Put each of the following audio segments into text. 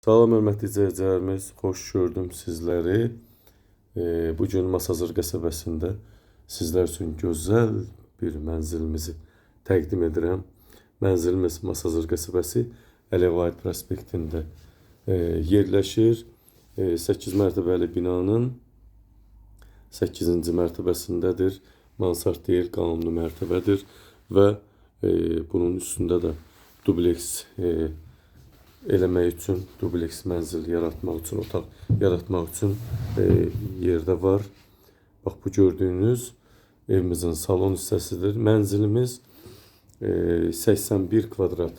Salam hörmətli izləyicilərimiz, xoş gördüm sizləri. Bugün Masazır qəsəbəsində sizlər üçün gözəl bir mənzilimizi təqdim edirəm. Mənzilimiz Masazır qəsəbəsi Əliyev Vahid prospektində yerləşir. 8 mərtəbəli binanın 8-ci mərtəbəsindədir. Mansard deyil, qanuni mərtəbədir və bunun üstündə də dubleks eləmək üçün, dubleks mənzil yaratmaq üçün, otaq yaratmaq üçün yerdə var. Bax, bu gördüyünüz evimizin salon hissəsidir. Mənzilimiz 81 kvadrat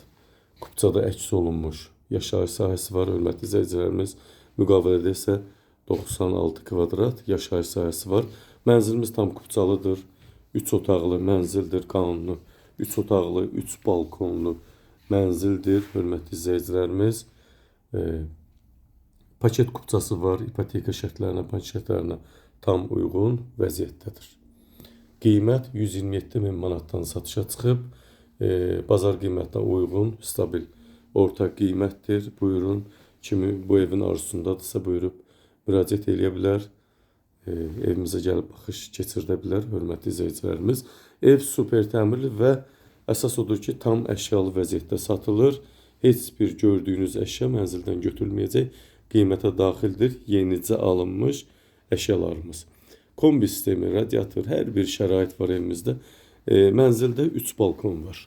kupçada əks olunmuş yaşayış sahəsi var. Hörmətli izləyicilərimiz, müqavilədə isə 96 kvadrat yaşayış sahəsi var. Mənzilimiz tam kupçalıdır. 3 otaqlı mənzildir, qanuni. 3 otaqlı, 3 balkonlu mənzildir, hörmətli izləyicilərimiz. Paket kupçası var, ipoteka şərtlərinə, bank şərtlərinə tam uyğun vəziyyətdədir. Qiymət 127 min manatdan satışa çıxıb, bazar qiymətinə uyğun, stabil orta qiymətdir. Buyurun, kimi bu evin arzusundadırsa buyurub müraciət eləyə bilər, evimizə gəlib baxış keçirdə bilər, hörmətli izləyicilərimiz. Ev super təmirli və əsas odur ki, tam əşyalı vəziyyətdə satılır. Heç bir gördüyünüz əşya mənzildən götürülməyəcək. Qiymətə daxildir yenicə alınmış əşyalarımız. Kombi sistemi, radiator, hər bir şərait var evimizdə. Mənzildə 3 balkon var.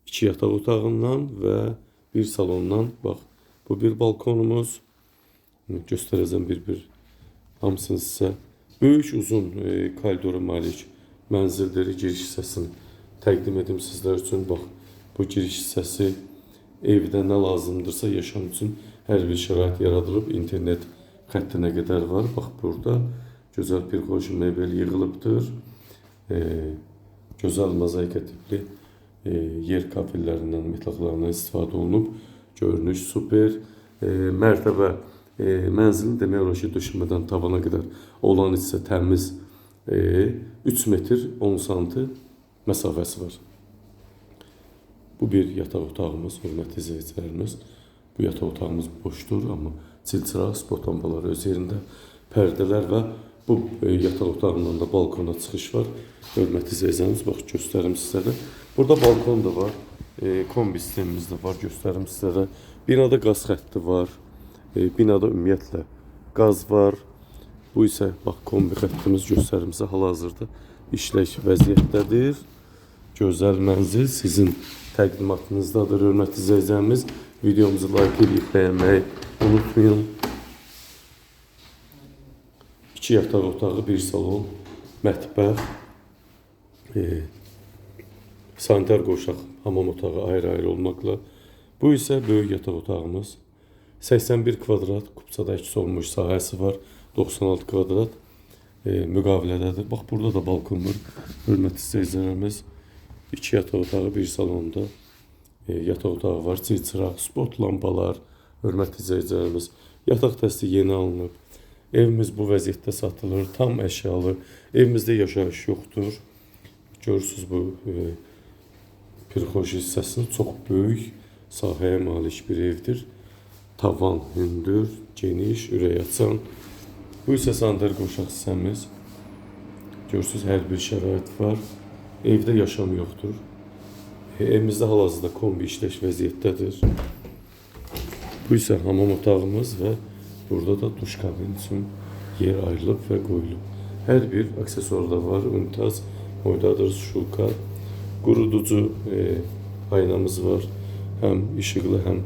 2 yataq otağından və bir salondan. Bax, bu bir balkonumuz. Göstərəcəm bir-bir hamısını sizə. Böyük, uzun koridora malik mənzildir. Giriş hissəsini təqdim edim sizlər üçün. Bax, bu giriş hissəsi, evdə nə lazımdırsa yaşam üçün hər bir şərait yaradılıb. İnternet xəttinə qədər var. Bax, burada gözəl bir xoş mebel yığılıbdır. Gözəl mozaika tipli yer kafellərindən, metlaqlarından istifadə olunub. Görünüş super. Mərtəbə mənzilin demək olar ki, döşəmədən tavana qədər olan hissə təmiz 3 metr 10 santı məsafəsi var. Bu bir yataq otağımız, hörmətli izləyicilərimiz. Bu yataq otağımız boşdur, amma çilçıraq, spot lampaları öz yerində, pərdələr və bu yataq otağından da balkona çıxış var. Hörmətli izləyicilərimiz, bax, göstərim sizə də. Burada balkon da var, kombi sistemimiz də var, göstərim sizə də. Binada qaz xətti var, binada ümumiyyətlə qaz var. Bu isə, bax, kombi xəttimiz göstərim sizə hal-hazırda işlək vəziyyətdədir. Gözəl mənzil sizin təqdimatınızdadır, hörmətli izləyicilərimiz. Videomuzu like edib bəyənməyi unutmayın. 2 yataq otağı, bir salon, mətbəx, sanitar qovşaq, hamam otağı ayrı-ayrı olmaqla. Bu isə böyük yataq otağımız. 81 kvadrat kupçada əks olunmuş sahəsi var. 96 kvadrat müqavilədədir. Bax, burada da balkon var. Hörmətli izləyicilərimiz, 2 yataq otağı, bir salonda yataq otağı var. Çilçıraq, spot lampalar, hörmətli izləyicilərimiz. Yataq dəsti yeni alınıb. Evimiz bu vəziyyətdə satılır. Tam əşyalı. Evimizdə yaşayış yoxdur. Görürsünüz bu pirxoş hissəsini, çox böyük sahəyə malik bir evdir. Tavan hündür, geniş, ürək açan. Bu isə sanitar qovşaq hissəmiz. Görürsünüz, hər bir şərait var. Evdə yaşam yoxdur. Evimizdə hal-hazırda kombi işlək vəziyyətdədir. Bu isə hamam otağımız və burada da duş kabin üçün yer ayrılıb və qoyulub. Hər bir aksesuar da var. Unitaz, oydadır, şulka, quruducu aynamız var. Həm işıqlı, həm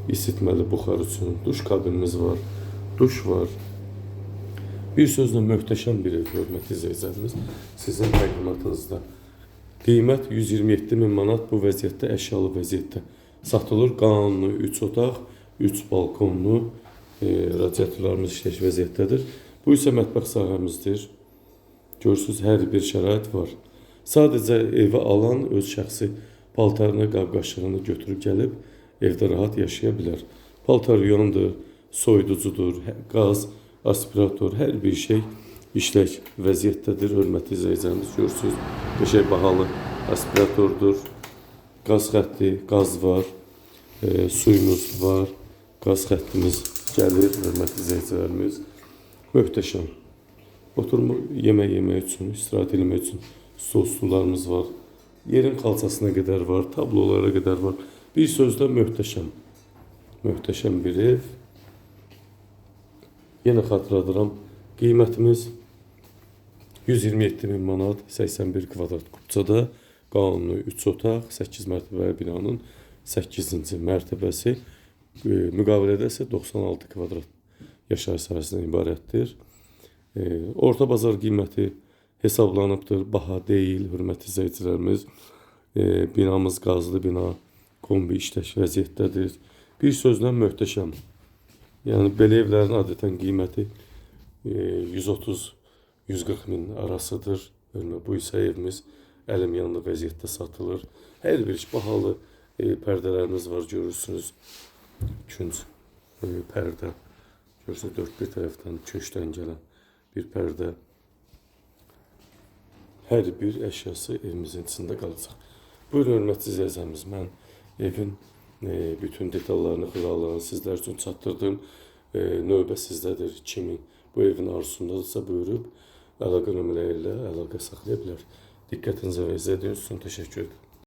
isitməli buxar üçün. Duş kabinimiz var, duş var. Bir sözlə möhtəşəm bir ev, hörmətli izləyicilərimiz, sizin təqdimatınızda. Qiymət 127 min manat bu vəziyyətdə, əşyalı vəziyyətdə satılır. Qanuni 3 otaq, 3 balkonlu, radiatorlarımız işlək vəziyyətdədir. Bu isə mətbəx sahəmizdir. Görürsünüz, hər bir şərait var. Sadəcə evə alan öz şəxsi paltarını, qab-qaşığını götürüb gəlib evdə rahat yaşaya bilər. Paltar yuyandır, soyuducudur, qaz, aspirator, hər bir şey işlək vəziyyətdədir. Hörmətli izləyicilərimiz, görürsünüz, qəşəng bahalı aspiratordur. Qaz xətti, qaz var, suyumuz var, Qaz xəttimiz gəlir, hörmətli izləyicilərimiz. Möhtəşəm. Oturma, yemək yemək üçün, istirahət eləmək üçün stol stullarımız var. Yerin xalçasına qədər var, tablolara qədər var. Bir sözlə möhtəşəm. Möhtəşəm bir ev. Yenə xatırladıram, qiymətimiz 127 min manat, 81 kvadrat kupçada, qanuni 3 otaq, 8 mərtəbəli binanın 8-ci mərtəbəsi, müqavilədə isə 96 kvadrat yaşayış sahəsindən ibarətdir. Orta bazar qiyməti hesablanıbdır, baha deyil, hörmətli izləyicilərimiz. Binamız qazlı bina, kombi işlək vəziyyətdədir. Bir sözlə möhtəşəm. Yəni belə evlərin adətən qiyməti 130-140 min arasıdır. Bu isə evimiz əlim yanlı vəziyyətdə satılır. Hər bir iş bahalı pərdələrimiz var, görürsünüz. Künc pərdə. Görürsünüz, dörd bir tərəfdən köşkdən gələn bir pərdə. Hər bir əşyası evimizin içində qalacaq. Buyurun, hörmətli izləyicilərimiz, mən evin bütün detallarını, xülalarını sizlər üçün çatdırdım. Növbə sizdədir. Kimin bu evin arzusundadırsa buyurub əlaqə nömrələri ilə əlaqə saxlaya bilər. Diqqətinizə və izlədiyiniz üçün təşəkkür edirəm.